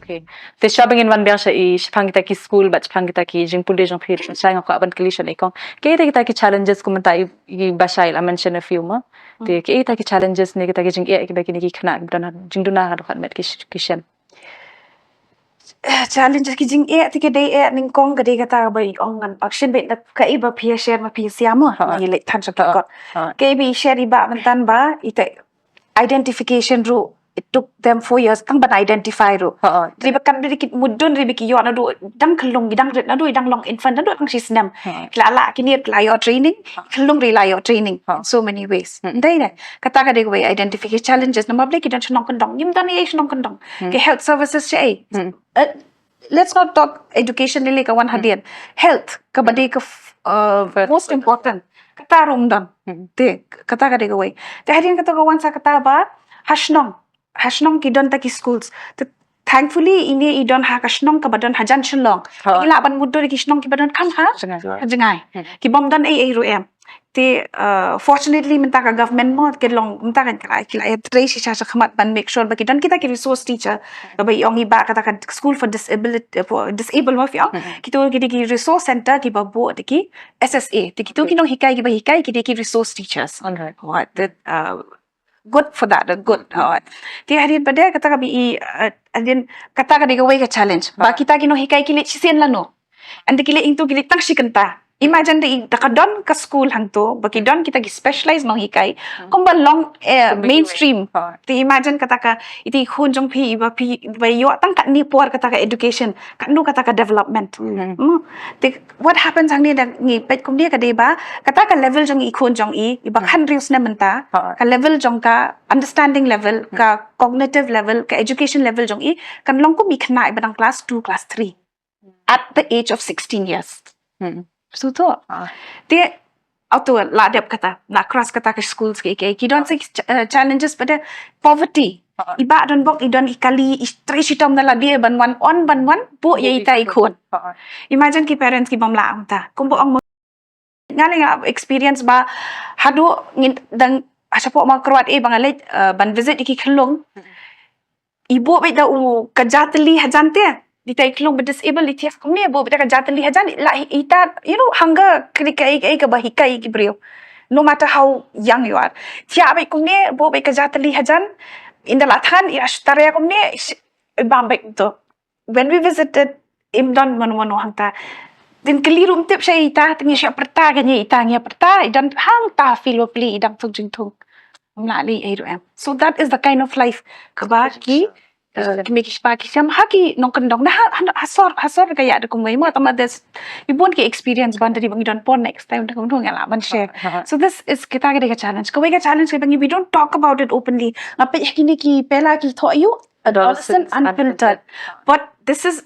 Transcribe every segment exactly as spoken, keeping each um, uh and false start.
Okay. Te shwa ba ngin wan biang sha i shaphang kita ki school bad shaphang kita ki jingpule jong phi, shwa nga kwah ban kylli sha i kong. Kaei kita ki challenges kumta i, i Bashai la mention a few mo. Te kaei kita ki challenges ne kita ki jingeh kiba kine ki khynnah kiba don jingduna ha dkhot met ki sh-, ki shem. Eh, challenges ki jingeh te ka dei eh nyngkong ka dei kata ba i ong ngan action beit na kaei ba phi share ma phi sia mo. Ha. Ngi leit than sha ki kot. Ha. Kaei ba i share i Bah mynta ba i te identification ruh, it took them four years tang ban identify ruh. Ha, ha. Riba kan beri ki mudun riba ki ïoh naduh dang khyllung, dang rit naduh dang long infant naduh tang shi snem. Ha. Ki la lah kine ki la ïoh training, ha, khyllung ruh la ïoh training, ha, in so many ways. Hmm. Dei dei. Kata ka dei kawei identification challenges namar balei ki don shnong kyndong. Ngim don ei shnong kyndong. Hmm. Ki health services shaei. Hmm. Eh, let's not talk education lili ka wan, hmm, hadien. Health ka ba, hmm, dei ka f-, uh, first, most important. Kata ruh ym don. Hmm. Te kata ka dei kawei. Te hadien kata ka wan sa kata ba ha shnong. Ha shnong ki don ta ki schools. Te thankfully ine i don ha ka shnong kaba don hajan Shillong. Ha. Ngi lah ban mudui ki shnong kiba don kham ha jngai. Ha jngai. Hmm. Ki bym don ei ei ruh em. Te, uh, fortunately mynta ka government mo ki long mynta ka, ki la, ki la ïatrei shisha shakhmat ban make sure ba ki don kita ki resource teacher. Kaba i ong i Bah kata ka school for disability, for disabled mo phi ong. Hmm. Kito ki dei ki resource center kiba buh da ki S S A. Te kito, okay, ki nonghikai kiba hikai ki dei ki resource teachers. All right. What that, uh, good for that, uh, good. Hmm. Uh, te hadien pat de kata ka ba i, uh, hadien kata ka dei kawei ka challenge. Ba, ha, kita ki nonghikai ki leit shisien lano. Ynda ki leit hangto ki leit tang shi kynta. Imagine da i, da ka don ka school hangto ba ki don kita ki specialized nonghikai. Hmm. Kumba long, eh, kumba mainstream. Ha. Te imagine kata ka, ita i khun jong phi iba phi, iba ïoh tang katne por kata ka education, katno kata ka development. Hmm. Hmm. Te what happens hangne da ngi peit kumne ka dei ba kata ka level jong i khun jong i, iba, hmm, khathynriew snem mynta, ha, ka level jong ka understanding level, hmm, ka cognitive level, ka education level jong i kan long kum i khynnah iba dang class two, class three at the age of sixteen years. Hmm. Shu to. Ah. Te, auto la dep kata, la cross kata ka schools ki, ki, ki don, ah, sa ki ch-, eh, challenges pat de poverty. Ah. I Bah don bok, i don i kali, i trei shitom na lade ban wan on, ban wan buh ïa ita i khun. Ah. Imagine ki parents ki bym lah kumta. Kumba ong mo, nga lei nga experience ba haduh ngin dang ha shapoh Mawkyrwat eh ba nga leit, eh, ban visit ïa ki khyllung. Hmm. I buh beit da u ka jatylli hajan te. Ita i khyllung ba disabled i thiah kumne, buh beit da ka jatylli hajan, la hi-, ita, you know, hunger kri ka ei, ei kaba hikai ki briew. No matter how young you are. Thiah beit kumne, buh beit ka jatylli hajan, ynda la than, ïa shu tareh kumne, sh-, bam beit to. When we visited, im don mano mano hangta. Te kylli ruh ym tip sha ita, te ngi shu pyrta kane ita ngi pyrta, i don hangta field ba plie i dang thung jingthung. Ym lah lei ei ruh em. So that is the kind of life kaba ki, uh, ki mei ki shpa ki shem ha ki nongkyndong. Na ha, ha, ha sor, ha sor ka ïa da kumwei mo, tama this, i bun ki experience ban da dei ba ngi don por next time da kumno nga lah ban share. Ha, ha. So this is kita ka dei ka challenge. Kawei ka challenge kaba ngi, we don't talk about it openly. Nga peit ha kine ki pela ki thoh ïa u Adolescent Unfiltered. But this is,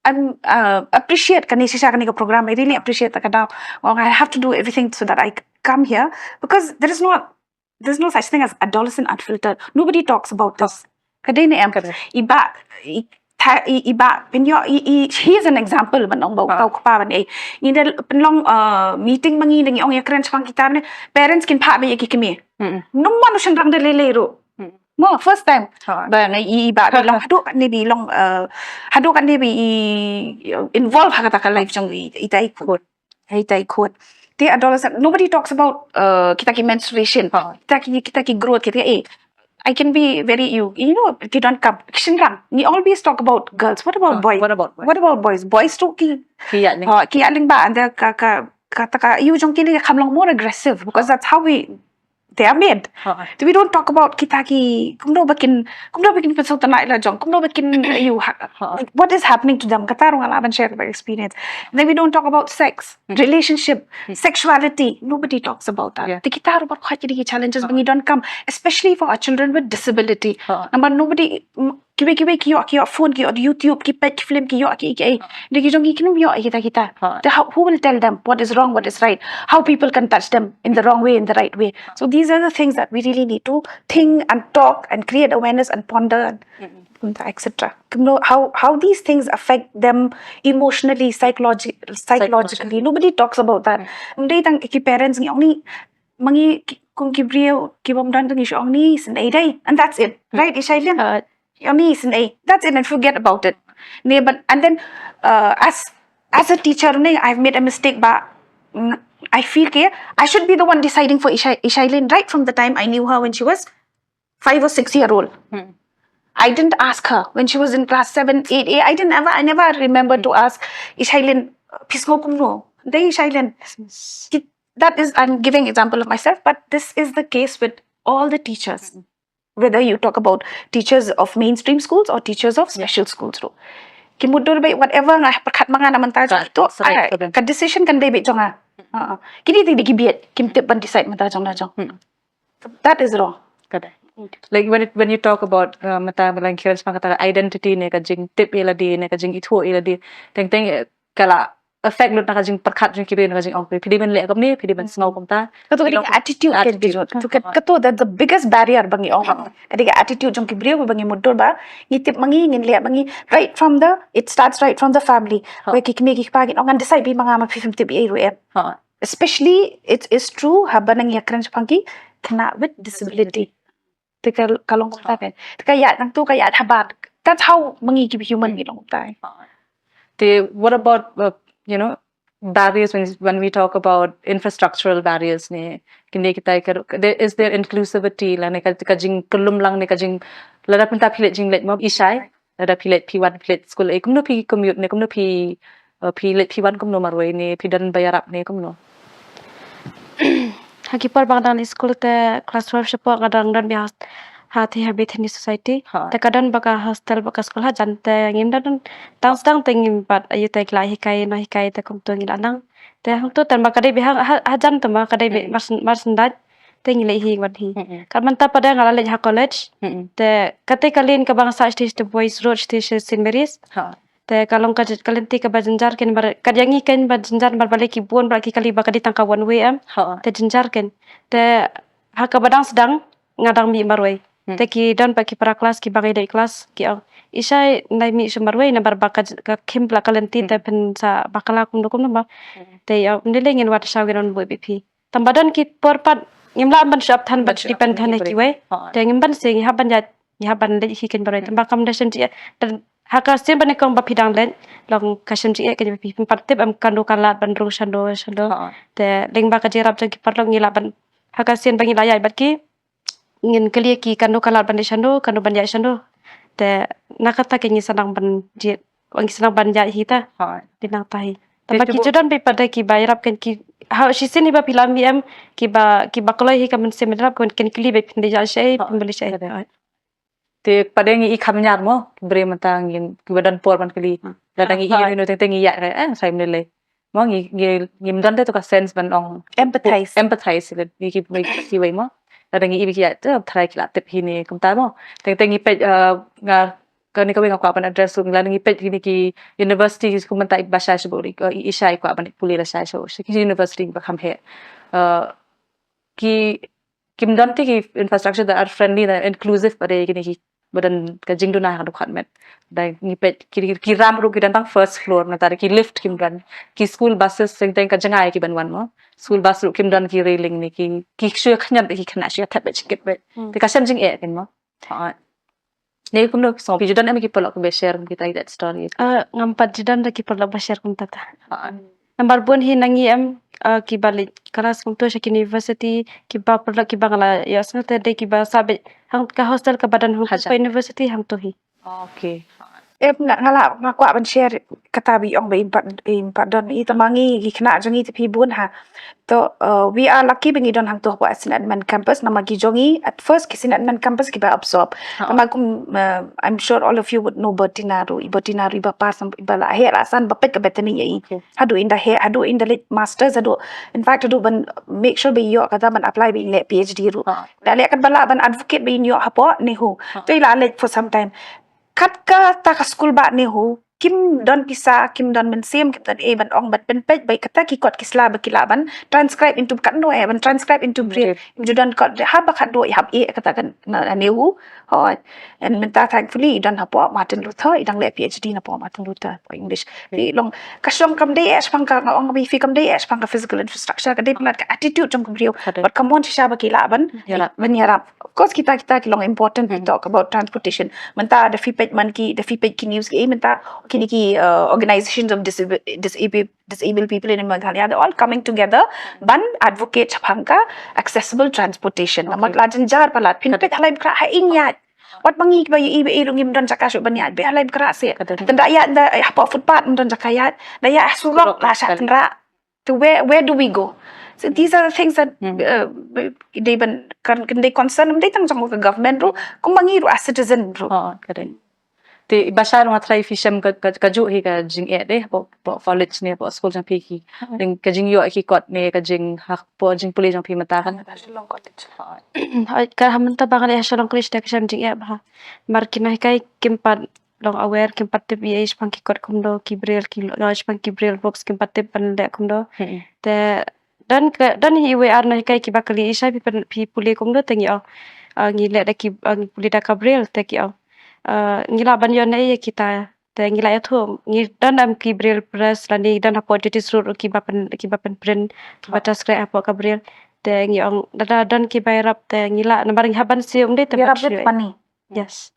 I'm, uh, appreciate kane shisha kane ka program. I really appreciate that. Ka daw, well, I have to do everything so that I c-, come here because there is no, there's no such thing as Adolescent Unfiltered. Nobody talks about this. Ka dei ne em? Ka dei. I Bah, i, ta, i, i Bah Pynïoh, i, i, he is an example ban ong ba, ah, u kpa ban, eh. Ngi da pynlong, uh, meeting ma ngi, da ngi ong ïakren shaphang kita ne, parents kin phah beit ïa ki kmie. Mm-mm. Ym mon u shynrang da lei lei ruh. Mm. Mo, first time. Ha. Ba ngi i, i Bah, ha, ba i long, ha, haduh katne ba i long, uh, haduh katne ba i, uh, involve ha kata ka life jong i, ita i khun. Ita i khun. Te adolescent, nobody talks about, uh, kita ki menstruation. Ha. Kita ki, kita ki growth, kita ki, eh. I can be very, you, you know, ki don kam, ki shynrang. Ngi always talk about girls. What about, ha, boys? What about boys? What about boys? Boys too ki, ki ïa lyngba. Ha, ki ïa lyngba, and the ka, ka, kata ka, you jong ki ne kham long more aggressive because, ha, that's how we they are made. Ha. So we don't talk about kita ki, kumno ba kin, kumno ba kin pynsngewtynnat ïa la jong, kumno ba kin, you ha-, ha, what is happening to them. Kata ruh nga lah ban share ka experience. And then we don't talk about sex, hmm, relationship, hmm, sexuality. Nobody talks about that. Yeah. Te kita ruh baroh ki dei ki challenges, ha, ba ngi don kam, especially for our children with disability. Ha. Namar nobody, mm, kiwei kiwei ki ïoh, ki ïoh phone, ki ïoh YouTube, ki peit ki film, ki ïoh ki, ki, ki. Ha. Te ki jong ki kim ïoh kita kita. Ha. Te how, who will tell them what is wrong, what is right, how people can touch them in the wrong way, in the right way? So these are the things that we really need to think and talk and create awareness and ponder and, mm-mm, et cetera. Kumno, how, how these things affect them emotionally, psychologi-, psychologically. Psychologically. Nobody talks about that. Mm. Ym dei tang ki parents ngi ong ne, ma ngi ki, kum ki briew ki bym don, ngi shu ong ne, sngewdei dei. And that's it. Mm. Right, i Shailin? Uh, Ïa ni sngewsih, that's it and forget about it. Ne ban, and then uh, as as a teacher ne, I've made a mistake, but mm, I feel ke I should be the one deciding for Ishai, Ishailin right from the time I knew her when she was five or six year old. I didn't ask her when she was in class seven, eight, eight. I didn't ever, I never remember to ask Ishailin, "Phi sngew kumno?" Dei Ishailin. Ki- That is, I'm giving example of myself, but this is the case with all the teachers. Whether you talk about teachers of mainstream schools or teachers of special schools ruh. Ki mutdur beit whatever nga pyrkhat ma nga na mynta jong ito, ka decision kan dei beit jong nga. Kini dei ki bieit, kim tip ban decide mynta jong na jong. That is wrong. Ka dei. Like when it, when you talk about uh, mynta ba la ngi kren shaphang kata identity ne ka jingtip ïa lade ne ka jingithuh ïa lade. Teng teng eh, ka la affect lut na ka jingpyrkhat jong ki briew na ka jingong. Phi dei ban leh kumne, phi dei ban sngew kumta. Kato ka dei ka attitude kan ki jot. Kato that's the biggest barrier ba ngi ong. Ka dei ka attitude jong ki briew ba ngi mutdur ba ngi tip ma ngi, ngin leh ma ngi, right from the, it starts right from the family. Wei ki kmie ki kpa kin ong ngan decide beit ma nga, ma phi phim tip ei ruh em. Especially it is true haba nang ïakren shaphang ki khynnah with disability. Te ka long kumta kan. Te ka ïaid nangto ka ïaid habar. That's how ma ngi ki human ngi long kumta. Te what about uh, you know barriers when when we talk about infrastructural barriers ne, kine kita ka, there is there inclusivity lane ka, ka jingkyllum lang ne ka jing, lada mynta phi leit jingleit mo Ishai, lada phi leit phi wan phi leit skul eh kumno phi commute ne kumno phi uh, phi leit phi wan kumno marwei ne phi don ba ïarap ne kumno? Ha ki por ba nga dang skul te class twelve shapoh nga dang don beit ha Bethany Society. Te ka don beit ka hostel beit ka skul hajan te ngim don, tang sdang te ngim pat ïa te ki la hikai nonghikai te kumto ngi la nang. Te hangto te ba ka dei beit hajan te ba ka dei beit Marsendait te ngi leit hi wan hi. Ka mynta pat nga la leit ha college. Te kata ka lane kaba nga sah shatei sha Boys Road shatei sha St Mary's. Te ka long ka lynti kaba jynjar kein, kat ïa ngi kein ba jynjar namar balei ki bun bad ki kali ba ka dei tang ka one way em. Te jynjar kein. Te ha kaba dang sdang nga dang mih marwei. Te ki don pat ki para klas kiba ngi dei klas ki ong, Ishai, nai mih shuh marwei namar ba ka khim beit ka lynti te pynsa bakla kumno kumno ba. Te ïa ong, ym dei lei, ngin wad sha, ngin wan buh beit phi. Tang ba don ki por pat ngim lah ban shu ap than ban shu depend than ha kiwei. Te ngim ban shu, ngi hap ban ïaid, ngi hap ban leit hi kein marwei. Tang ba kam da shem jingeh. Ha ka sien ba nyngkong ba phi dang leit, long ka shem jingeh kein ba phi, phim pat tip em kano ka lad ban rung shano shano. Te lyngba ka jingïarap jong ki paralok ngi lah ban, ha ka sien ba ngi la ïaid bad ki, ngin kylli ïa ki kano ka lad ban leit shano, kano ban ïaid shano. Te na kata kein ngi sa nang ban jied, ngi sa nang ban ïaid hi ta. Te nangta hi. Te ba ki ju don beit pat de kiba ïarap kein ki, ha shisien hi ba phi la mih em, kiba, kiba kloi hi ka mynsiem ban ïarap kein, kin kylli beit phin da ïaid shaei, phin da leit shaei. Te pat de ngi i kham ñiar mo, ki briew mynta ngin, kiba don por ban kylli. Lada ngi i ïa uno teng teng ngi ïaid, eh, sa ym lei lei. Mo ngi, ngi, ngim don te to ka sense ban ong empathize. Empathize ïa ki, ïa ki, kiwei mo. Lada ngi i beit ki ïaid te tharai ki la tip hi ne kumta mo. Teng teng ngi peit, eh, nga, kane kawei nga kwah ban address ruh, lada ngi peit kine ki university kum mynta ba shai sha Buhrieh, eh, i shai kwah ban pule la shai sha, sha ki university ba kham heh. Eh, ki kim don te ki infrastructure that are friendly, that are inclusive, ba dei kine ki, ba don ka jingduna ha ka dkhot met. Da ngi peit ki, ki, ki ramp ruh ki don tang first floor, nangta ki lift kim don. Ki school buses teng teng ka jngai ki ban wan mo. School bus ruh kim don ki railing ne ki, ki shu khñiot beit ki khynnah, shu thep beit, shu kit beit. Te ka shem jingeh kein mo. Ne kumno, so phi ju don em ki paralok kiba share kum kita, that story? Ah, ngam pat ju don da ki paralok ba share kumta ta. Namar bun hi na ngi em, ah, kiba leit klas kumto sha ki university, kiba paralok kiba nga la ïohsngew te dei kiba sah beit hangta ka hostel kaba don hangto ka university hangto hi. Okay. Em, nga, nga la, nga kwah ban share kata ba i ong ba im pat, im pat don. Ita ma ngi ki khynnah jong ngi te phi bun ha. To, uh, we are lucky ba ngi don hangto ha Syed Ahmed Mann campus, namar ki jong ngi at first ki Syed Ahmed Mann campus kiba absorb. Namar kum, uh, I'm sure all of you would know Bertina ruh, i Bertina ruh iba pass, iba la heh la san ba peit ka Bethany ïa i. Haduh in da heh, haduh in da leit masters, haduh, in fact haduh ban make sure ba i ïoh kata ban apply ba in leh PhD ruh. Da leh katba lah ban advocate ba in ïoh hapoh NEHU. To i la leit for some time. Kat kata ka skul bah NEHU, kim don pisa, kim don mynsiem, kim don ei ban ong, ban pynpeit ba kata ki kot ki sla ba ki lah ban transcribe into, katno eh ban transcribe into Braille. Im ju don kot haba khatduh i hap eh kata kan na, na Nehru. Hooid. And mynta thankfully i don hapoh Martin Luther, i dang leh PhD na hapoh Martin Luther hapoh English. Te long ka shong kam dei eh shaphang ka, nga ong ba phi, kam dei eh shaphang ka physical infrastructure, ka dei palat ka attitude jong ka briew. Bad ka mon shisha ba ki lah ban, ban ïarap. Of course kita, kita ki long important, we talk about transportation. Mynta da phi peit man ki, da phi peit ki news ki, eh, mynta kine ki, uh, organizations of disabled, disabled, disabled people in Meghalaya, they're all coming together ban advocate shaphang ka accessible transportation. Namar la jynjar palat, phin peit ha lai bakhraw ha ïing ïaid. Wat ma ngi ba ïa i, ba i ruh ngim don jaka shuh ban ïaid, peit ha lai bakhraw se. Tang da ïaid da, eh, hapoh footpath ngim don jaka ïaid. Da ïaid ha surok la shah tynrah. So where, where do we go? So these are the things that, uh, dei ban, kan, kan dei concern, dei tang jong ka government ruh, kumba ngi ruh as citizen ruh. Te ba shai long, nga tharai phi shem ka, ka, kajuh hi ka jingeh de hapoh, hapoh college ne, hapoh skul jong phi ki. Jing, ka jingïoh ki kot ne, ka jing ha, hapoh jingpule jong phi mynta kan. Ka Shillong College. Hooid, ka ha mynta ba nga leh ha Shillong College te ka shem jingeh bha. Namar ki nonghikai kim pat long aware, kim pat tip ei ei shaphang ki kot kumno, ki Braille, ki long shaphang ki Braille books, kim pat tip ban leh kumno. Te don ka, don hi iwei ar nonghikai kiba kylli i, shai phi pyn, phi pule kumno, te ngi ong, ah, ngi leh da ki, ah, ngi pule da ka Braille, te ki ong, ah, ngi lah ban ïoh ne ei ïa kita. Te ngi la ïathuh, ngi don em ki Braille press, lane ngi don hapoh Jyoti Srut ruh kiba pyn, kiba pynprint, kiba transcribe hapoh ka Braille. Te ngi ong lada don kiba ïarap te ngi lah, namar ngi hap ban siew ym dei te ïarap bad money. Yes.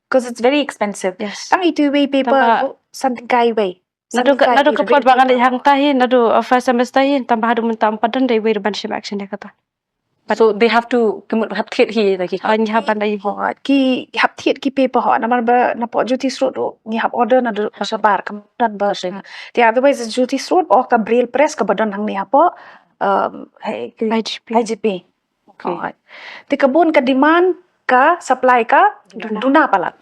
'Cause it's very expensive. Yes. Tang itu iwei paper ruh san tyngka iwei. Naduh ka, naduh ka por ba nga leit hangta hi, naduh, uh, first semester hi, tang ba haduh mynta ym pat don da iwei ruh ban shim action ïa kata. So they have to, ki mut hap thied hi da ki. Ah, ngi hap ban da hi. Hooid, ki hap thied ki paper hooid, namar ba napoh Jyoti Srut ruh ngi hap order naduh shabar, kam don ba shen. Te otherwise Jyoti Srut or ka Braille press kaba don hangne hapoh, um, hai, ki I G P. I G P. Hooid. Te ka bun ka demand, ka supply ka duna palat.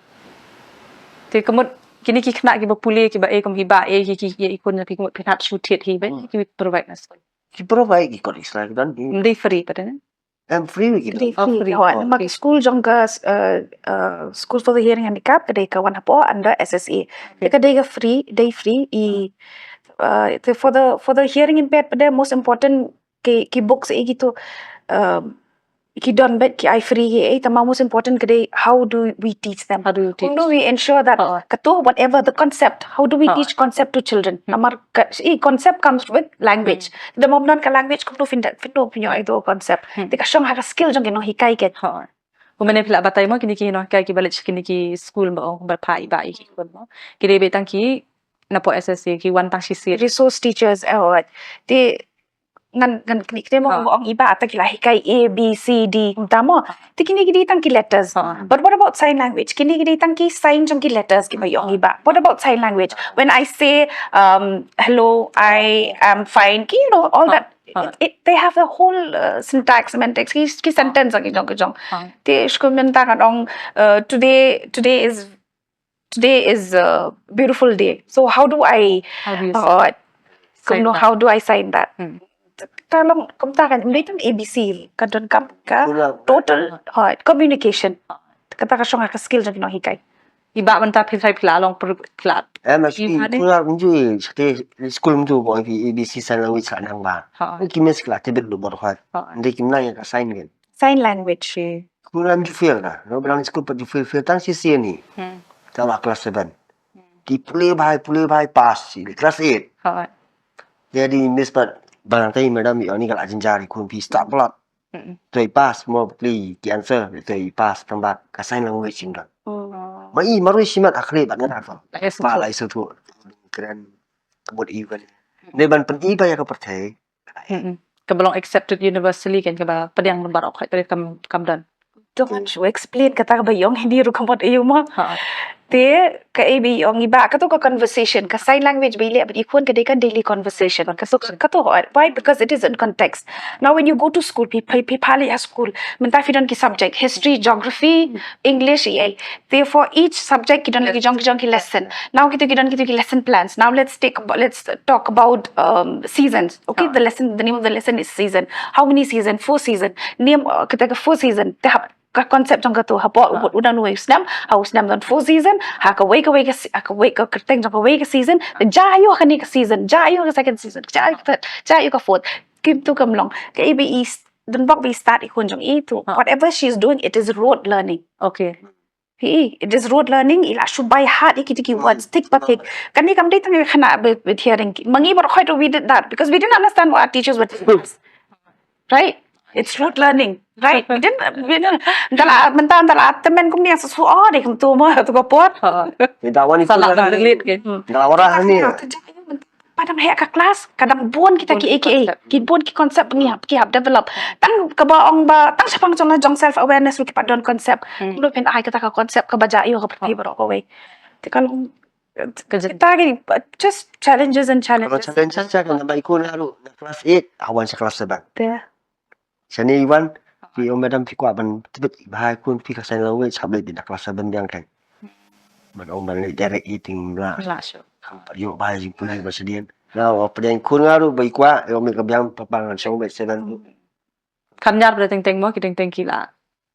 Te ka mut kine ki khynnah kiba pule, kiba ei kum hi ba ei ki, ki, ki, i khun ki, ka mut phin hap shu thied hi ba ki provide na skul. Ki provide ki kot extra ki don ki. Ym dei free pat ne? Em, free ki don. Dei free. Hooid. Namar ka skul jong ka, uh, uh, School for the Hearing Handicap ka dei ka wan hapoh under S S A. Te ka dei ka free, dei free i, uh, te for the, for the hearing impaired pat de most important ki, ki books ei kito, um, ki don bad ki ai free ki ei, tang ba most important ka dei how do we teach them? How do we teach? How do we ensure that kato, whatever the concept, how do we teach concept to children? Namar ka, i concept comes with language. Da ma ym don ka language kumno phin da, phin da phin ïoh ïa kato concept. Te ka shong ha ka skill jong ki nonghikai kat. Kumne phi lah batai mo kine ki nonghikai kiba leit kine ki skul mo, ba pha i ba i ki skul mo. Ki dei beit tang ki napoh S S A, ki wan tang shisien. Resource teachers, eh, hooid. Te ngan, ngan kine kine mo, ong i ba, ata ki la hikai A, B, C, D, kumta mo. Te kine ki dei tang ki letters. But what about sign language? Kine ki dei tang ki sign jong ki letters kiba ong i ba. What about sign language? When I say, um, "Hello, I am fine," ki, you know, all that. It, it, they have a whole, uh, syntax, semantics, ki, ki sentence ki jong, ki jong. Te shu mynta ngan ong, uh, today, today is today is a beautiful day. So how do I, how do you, uh, sign that? How do I sign that? Hmm. Ka long kumta kan, ym dei tang A B C, ka donkam ka total, uh, communication. Kata ka shong ha ka skill jong ki nonghikai. I ba mynta phi tharai phi la long per, phi la. Em, actually, pura mynju, school mynju ba phi A B C sign language ka nang ba. Ki mes ki la tebit lu bor khat. Ym dei kim nang ïa ka sign kan. Sign language. Pura mynju fail ka. No, ba dang school pat ju fail, fail tang shisien hi. Tang ba class seven. Ki pule bha, pule bha, pass hi class eight. Te dei miss pat, ba nang tai madam i oni ka la jynjar i khun phi start palat. Te i pass mo, pule ki answer, te i pass tang ba ka sign language ym don. Ma i marwei shimet ha khlieh bad ngan ha. Ba la i sngewthuh. Kren ka mut i kan. Ne ban pyni ba ïa ka pyrthei. Kaba long accepted universally kan, kaba pdiang baroh, kam, kam don. Dang shu explain kata kaba ïong hi ruh ka mut aïu mo. Te kaei ba ïong i ba, kato ka conversation, ka sign language ba i leh bad i khun ka dei ka daily conversation. Kato, kato, why? Because it is in context. Now when you go to school, phi, phi, phi pha leit ha school, mynta phi don ki subject, history, geography, English, E A. Te for each subject ki don ki jong, ki jong ki lesson. Now kito ki don kito ki lesson plans. Now let's take abo-, let's talk about, um, seasons. Okay, the lesson, the name of the lesson is season. How many season? Four season. Name, uh, kita ka four season. Te hap ka concept jong katu, hapoh u bud u don wei u snem, ha u snem don four season, ha kawei kawei ka se-, ha kawei ka kyrteng jong kawei ka season, te ja ïoh kane ka season, ja ïoh ka second season, ja ïoh ka third, ja ïoh ka fourth. Kim tu kam long. Ka i ba i s-, don bok ba i start i khun jong i tu. Whatever she is doing, it is rote learning. Okay. Hi, it is rote learning, i la shu by heart ïa kita ki words, tick by tick. Kane kam dei tang ïa kane ba, ba hearing. Ma ngi baroh khoit we did that because we didn't understand what our teachers were teaching us. Right? It's rote learning. Right? We didn't, we didn't, mynta la, mynta, mynta la tymmen kumne sa su, oh, dei kumtu mo, tu ka por. Ni da wan ni Salah ban relate ke. Da wan ni. Padang heh ka klas, ka dang bun kita ki, ki, ki, ki bun ki concept ngi hap, ki hap develop. Tang kaba ong ba, tang shaphang jong la jong self awareness ruh ki pat don concept. Ruh phin ai kata ka concept kaba ja ïoh ka pyrthei baroh kawei. Te ka long, kita ki, just challenges and Kalau challenges. Challenge cha kan ba i khun ruh na class eight, ha wan sha class seven. Te. Shane i wan, phi ong madam phi kwah ban tbit bha i khun phi ka sign language, hap leit na class seven biang kan. Ban ong ban leit direct i ting mla. Lah shu. Ïoh bha jingpule ba shadien. Na wa pdiang khun nga ruh ba i kwah, ïoh me ka biang papa ngan shong ba seven ruh. Kan ñiar ba teng teng mo, ki teng teng ki la.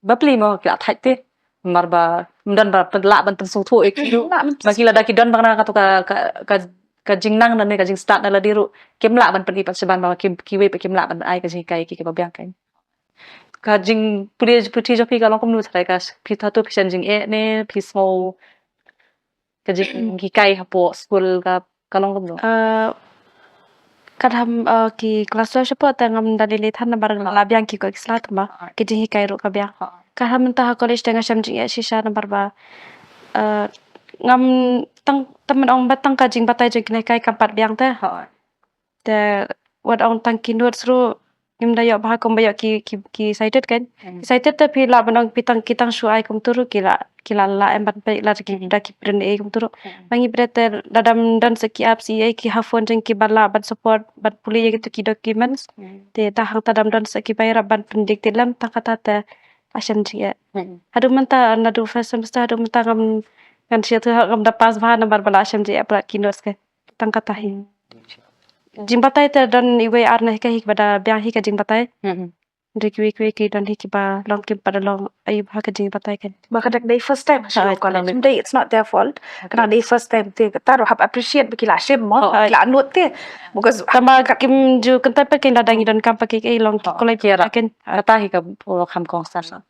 Ba pli mo ki la thait te. Mar ba, ym don ba, ba lah ban pynsngewthuh ïa ki ruh. Ba ki la da ki don ba nga katu ka, ka, ka, ka jingnang na ne, ka jingstad na la dei ruh. Kim lah ban pyni pat shaban ba ki, kiwei pat kim lah ban ai ka jinghikai ki, ki ba biang kan. Ka jingpule puthi jong phi ka long kumno, sa ka phi tatu phi shan jingeh ne, phi sngew ka jinghikai hapoh skul ka, ka long kumno. Uh, kan ham uh, ki class twelve shapoh te ngam da lei lei than namar la biang ki ko ki sla tma ki jinghikai ruh ka biang. Kan ham mynta ha college te nga shem jingeh shisha namar ba uh, ngam tang, tang ban ong ba tang ka jingbatai jong ki lehkai kam pat biang te. Te wat ong tang ki notes ruh ngim da ïoh bha kumba ïoh ki, ki, ki cited kan. Ki cited te phi lah ban ong phi tang, ki tang shu ai kumtu ruh ki la, ki la lah em ban peit lada ki, da ki print ei kumtu ruh. Ba ngi bret te lada ym don sa ki apps ei ki ha phone jong ki ba lah ban support ban pule ïa kitu ki documents. Te tang hangta da ym don sa ki ba ïarap ban print dikti lem tang kata te la shem jingeh. Haduh mynta naduh first semester haduh mynta ngam, ngan shu ïathuh ngam da pass bha namar ba la shem jingeh bret ki notes ke. Tang kata hi. Jingbatai te don iwei ar na hi ka hi ba da biang hi ka jingbatai. Hynrei kiwei kiwei ki don hi kiba long kim pat da long aïu bha ka jingbatai kan. Ba ka dang dei first time ha Shillong College. Ym dei, it's not their fault. Ka dang dei first time te kata ruh hap appreciate ba ki la shim mo, ki la note te. Because tama kim ju kyntait pat kein lada ngi donkam pat ki, ki long ki college kan. Kata hi ka, oh, kham kongsan.